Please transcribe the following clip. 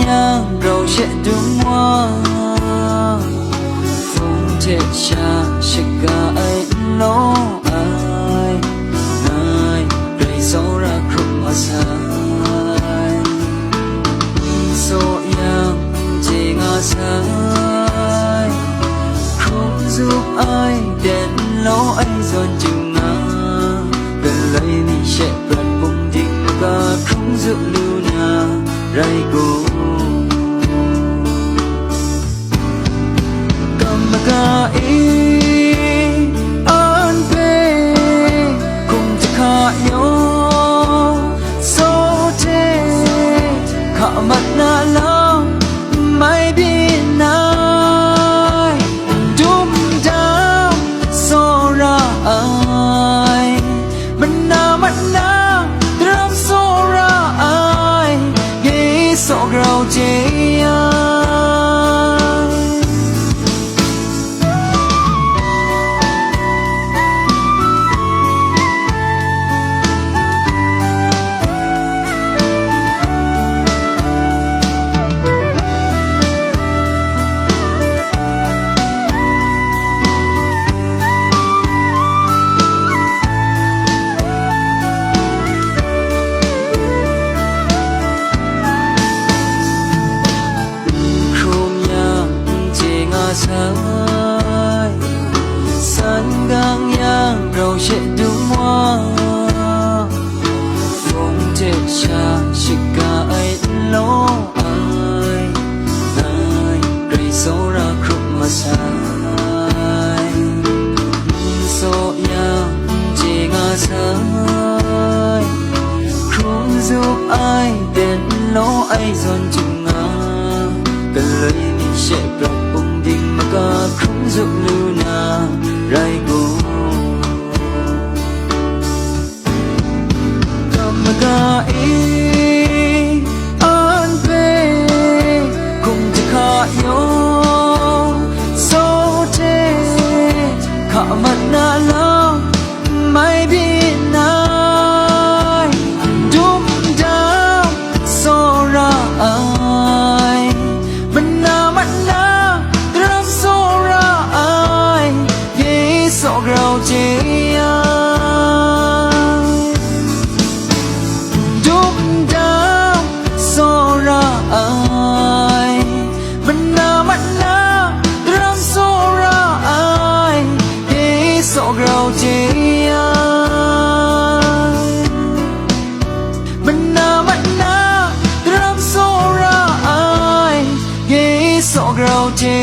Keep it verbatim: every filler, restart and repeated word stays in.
yang grau she dum wa, hpung hte sha shaga ai n law ai, ngai grai tsawra hkrum masai. N saw yang n chye nga sai, hkrum zup ai ten law ai zawn chyu nga, galoi mi she prat pung ding maga hkrum zup lu na rai gaw. Kam maga e, an hpe hkum jahka yaw, so hte hka mat na lam mai byin ai, dum dam tsawra ai, mana mat na daram tsawra ai, grai tsaw grau chye ai. N hkrum yang n chye nga sai, san gang yang grau she dum wa, hpung hte sha shaga ai n law ai, ngai grai tsawra hkrum masai. N saw yang n chye nga sai, hkrum zup ai ten law ai zawn chyu nga, galoi mi she prat pung ding maga hkrum zup lu na rai gaw. Kam maga e, an hpe hkum jahka yaw, so hte hka mat na lam mai byin ai, dum dam tsawra ai, mana mat na daram tsawra ai, grai tsaw grau chye ai. Dum dam tsawra ai, mana mat na daram tsawra ai, grai tsaw grau chye ai. Mana mat na daram tsawra ai, grai tsaw grau chye